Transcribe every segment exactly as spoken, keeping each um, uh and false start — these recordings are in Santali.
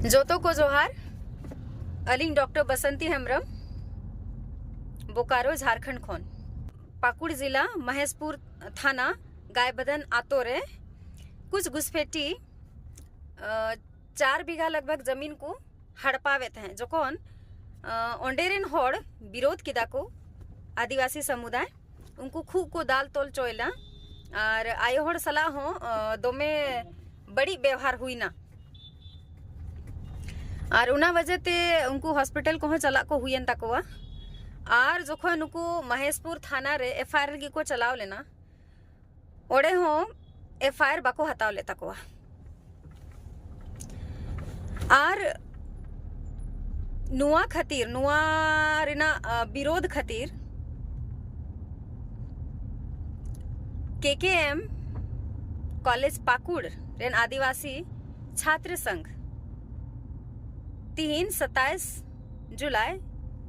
ᱡᱚᱛᱚ ᱠᱚ ᱡᱚᱦᱟᱨ᱾ ᱟᱹᱞᱤᱧ ᱰᱚᱠᱴᱚᱨ ᱵᱟᱥᱟᱱᱛᱤ ᱦᱮᱢᱵᱨᱚᱢ, ᱵᱳᱠᱟᱨᱳ, ᱡᱷᱟᱨᱠᱷᱚᱸᱰ ᱠᱷᱚᱱ᱾ ᱯᱟᱹᱠᱩᱲ ᱡᱤᱞᱟ, ᱢᱚᱦᱮᱥᱯᱩᱨ ᱛᱷᱟᱱᱟ, ᱜᱟᱭᱵᱟᱫᱟᱱ ᱟᱛᱳ ᱨᱮ ᱠᱩᱪ ᱜᱩᱥᱯᱷᱮᱴᱤ, ᱟᱸ, ᱪᱟᱨ ᱵᱤᱜᱷᱟ ᱞᱟᱜᱽᱵᱷᱟᱜᱽ ᱡᱟᱢᱤᱱ ᱠᱚ ᱦᱟᱲᱯᱟᱣᱮᱫ ᱛᱟᱦᱮᱸᱫ᱾ ᱡᱚᱠᱷᱚᱱ, ᱟᱸ, ᱚᱸᱰᱮ ᱨᱮᱱ ᱦᱚᱲ ᱵᱤᱨᱳᱫ ᱠᱮᱫᱟ ᱠᱚ, ᱟᱹᱫᱤᱵᱟᱹᱥᱤ ᱥᱟᱢᱩᱫᱟᱭ, ᱩᱱᱠᱩ ᱠᱷᱩᱵ ᱠᱚ ᱫᱟᱞ ᱛᱚᱞ ᱪᱚᱭ ᱞᱮᱱᱟ᱾ ᱟᱨ ᱟᱭᱳ ᱦᱚᱲ ᱥᱟᱞᱟᱜ ᱦᱚᱸ, ᱟᱸ, ᱫᱚᱢᱮ ᱵᱟᱹᱲᱤᱡ ᱵᱮᱣᱦᱟᱨ ᱦᱩᱭᱱᱟ᱾ ᱟᱨ ᱚᱱᱟ ᱣᱟᱡᱮ ᱛᱮ ᱩᱱᱠᱩ ᱦᱚᱥᱯᱤᱴᱟᱞ ᱠᱚᱦᱚᱸ ᱪᱟᱞᱟᱜ ᱠᱚ ᱦᱩᱭᱮᱱ ᱛᱟᱠᱚᱣᱟ᱾ ᱟᱨ ᱡᱚᱠᱷᱚᱱ ᱱᱩᱠᱩ ᱢᱚᱦᱮᱥᱯᱩᱨ ᱛᱷᱟᱱᱟ ᱨᱮ ᱮᱯᱷ ᱟᱭ ᱟᱨ ᱞᱟᱹᱜᱤᱫ ᱠᱚ ᱪᱟᱞᱟᱣ ᱞᱮᱱᱟ, ᱚᱸᱰᱮ ᱦᱚᱸ ᱮᱯᱷ ᱟᱭ ᱟᱨ ᱵᱟᱠᱚ ᱦᱟᱛᱟᱣ ᱞᱮᱫ ᱛᱟᱠᱚᱣᱟ᱾ ᱟᱨ ᱱᱚᱣᱟ ᱠᱷᱟᱹᱛᱤᱨ, ᱱᱚᱣᱟ ᱨᱮᱱᱟᱜ, ᱟ, ᱵᱤᱨᱳᱫᱷ ᱠᱷᱟᱹᱛᱤᱨ ᱠᱮ ᱠᱮ ᱮᱢ ᱠᱚᱞᱮᱡᱽ ᱯᱟᱹᱠᱩᱲ ᱨᱮᱱ ᱟᱹᱫᱤᱵᱟᱹᱥᱤ ᱪᱷᱟᱛᱨᱚ ᱥᱚᱝᱜᱷ ᱛᱤᱦᱤᱧ ᱥᱟᱛᱟᱭᱤᱥ ᱡᱩᱞᱟᱭ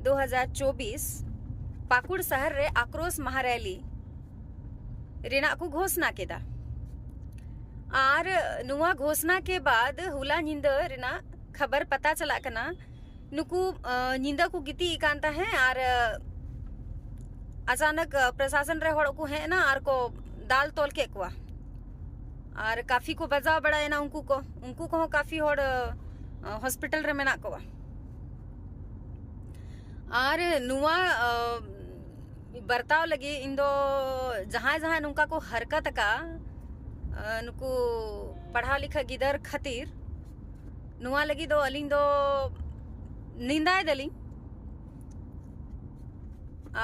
ᱫᱩ ᱦᱟᱡᱟᱨ ᱪᱚᱵᱵᱤᱥ ᱯᱟᱹᱠᱩᱲ ᱥᱟᱦᱟᱨ ᱨᱮ ᱟᱠᱨᱳᱥ ᱢᱟᱦᱟ ᱨᱮᱞᱤ ᱨᱮᱱᱟᱜ ᱠᱚ ᱜᱷᱳᱥᱱᱟ ᱠᱮᱫᱟ᱾ ᱟᱨ ᱱᱚᱣᱟ ᱜᱷᱳᱥᱱᱟ ᱠᱮ ᱵᱟᱫ ᱦᱚᱞᱟ ᱧᱤᱫᱟᱹ ᱨᱮᱱᱟᱜ ᱠᱷᱚᱵᱚᱨ ᱯᱟᱛᱟ ᱪᱟᱞᱟᱜ ᱠᱟᱱᱟ, ᱱᱩᱠᱩ, ᱟᱸ, ᱧᱤᱫᱟᱹ ᱠᱚ ᱜᱤᱛᱤᱡ ᱟᱠᱟᱱ ᱛᱟᱦᱮᱸ ᱟᱨ, ᱟᱸ, ᱟᱪᱟᱱᱚᱠ, ᱟᱸ, ᱯᱨᱚᱥᱟᱥᱚᱱ ᱨᱮ ᱦᱚᱲ ᱠᱚ ᱦᱮᱡ ᱮᱱᱟ ᱟᱨ ᱠᱚ ᱫᱟᱞ ᱛᱚᱞ ᱠᱮᱫ ᱠᱚᱣᱟ᱾ ᱟᱨ ᱠᱟᱯᱷᱤ ᱠᱚ ᱵᱟᱡᱟᱣ ᱵᱟᱲᱟᱭᱮᱱᱟ ᱩᱱᱠᱩ ᱠᱚ, ᱩᱱᱠᱩ ᱠᱚᱦᱚᱸ ᱠᱟᱯᱷᱤ ᱦᱚᱲ, ᱟᱸ, ᱦᱚᱥᱯᱤᱴᱟᱞ ᱨᱮ ᱢᱮᱱᱟᱜ ᱠᱚᱣᱟ᱾ ᱟᱨ ᱱᱚᱣᱟ, ᱟᱸ, ᱵᱟᱨᱛᱟᱣ ᱞᱟᱹᱜᱤᱫ ᱤᱧ ᱫᱚ ᱡᱟᱦᱟᱸᱭ ᱡᱟᱦᱟᱸᱭ ᱱᱚᱝᱠᱟ ᱠᱚ ᱦᱟᱨᱠᱟᱛ ᱟᱠᱟᱫᱼᱟ, ᱟᱸ, ᱱᱩᱠᱩ ᱯᱟᱲᱦᱟᱣ ᱞᱮᱠᱷᱟ ᱜᱤᱫᱟᱹᱨ ᱠᱷᱟᱹᱛᱤᱨ, ᱱᱚᱣᱟ ᱞᱟᱹᱜᱤᱫ ᱫᱚ ᱟᱹᱞᱤᱧ ᱫᱚ ᱱᱤᱱᱫᱟᱭ ᱫᱟᱞᱤᱧ᱾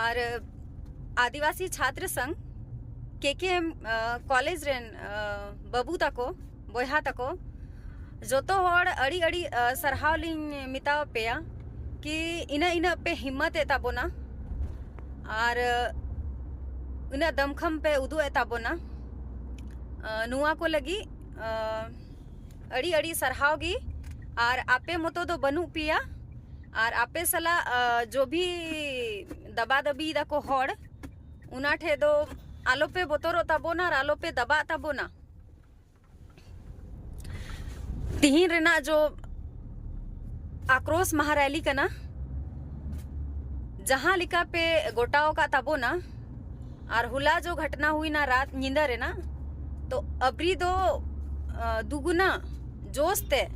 ᱟᱨ ᱟᱹᱫᱤᱵᱟᱹᱥᱤ ᱪᱷᱟᱛᱨᱚ ᱥᱚᱝᱜᱷ, ᱠᱮ ᱠᱮ ᱮᱢ, ᱟᱸ, ᱠᱚᱞᱮᱡᱽ ᱨᱮᱱ, ᱟᱸ, ᱵᱟᱹᱵᱩ ᱛᱟᱠᱚ, ᱵᱚᱭᱦᱟ ᱛᱟᱠᱚ, ᱡᱚᱛᱚ ᱦᱚᱲ ᱟᱹᱰᱤ ᱟᱹᱰᱤ, ᱟᱸ, ᱥᱟᱨᱦᱟᱣ ᱞᱤᱧ ᱢᱮᱛᱟᱣ ᱯᱮᱭᱟ ᱠᱤ ᱤᱱᱟᱹᱜ ᱤᱱᱟᱹᱜ ᱯᱮ ᱦᱤᱢᱢᱚᱛ ᱮᱫ ᱛᱟᱵᱚᱱᱟ ᱟᱨ, ᱟᱸ, ᱩᱱᱟᱹᱜ ᱫᱚᱢᱠᱷᱚᱢ ᱯᱮ ᱩᱫᱩᱜ ᱮᱫ ᱛᱟᱵᱚᱱᱟ᱾ ᱟᱸ, ᱱᱚᱣᱟ ᱠᱚ ᱞᱟᱹᱜᱤᱫ, ᱟᱸ, ᱟᱹᱰᱤ ᱟᱹᱰᱤ ᱥᱟᱨᱦᱟᱣ ᱜᱮ᱾ ᱟᱨ ᱟᱯᱮ ᱢᱚᱛᱚ ᱫᱚ ᱵᱟᱹᱱᱩᱜ ᱯᱮᱭᱟ, ᱟᱨ ᱟᱯᱮ ᱥᱟᱞᱟᱜ, ᱟᱸ, ᱡᱚ ᱵᱷᱤ ᱫᱟᱵᱟ ᱫᱟᱵᱤ ᱫᱟᱠᱚ ᱦᱚᱲ, ᱚᱱᱟ ᱴᱷᱮᱡ ᱫᱚ ᱟᱞᱚᱯᱮ ᱵᱚᱛᱚᱨᱚᱜ ᱛᱟᱵᱚᱱᱟ ᱟᱨ ᱟᱞᱚᱯᱮ ᱫᱟᱵᱟᱜ ᱛᱟᱵᱚᱱᱟ᱾ ᱛᱤᱦᱤᱧ ᱨᱮᱱᱟᱜ ᱡᱚ ᱟᱠᱨᱳᱥ ᱢᱟᱦᱟ ᱨᱮᱞᱤ ᱠᱟᱱᱟ, ᱡᱟᱦᱟᱸ ᱞᱮᱠᱟ ᱯᱮ ᱜᱚᱴᱟᱣ ᱟᱠᱟᱫ ᱛᱟᱵᱚᱱᱟ᱾ ᱟᱨ ᱦᱚᱞᱟ ᱡᱚ ᱜᱷᱚᱴᱱᱟ ᱦᱩᱭᱱᱟ ᱨᱟᱛ ᱧᱤᱫᱟᱹ ᱨᱮᱱᱟᱜ, ᱛᱚ ᱟᱵᱨᱤ ᱫᱚ ᱫᱩᱜᱩᱱᱟ ᱡᱳᱥ ᱛᱮ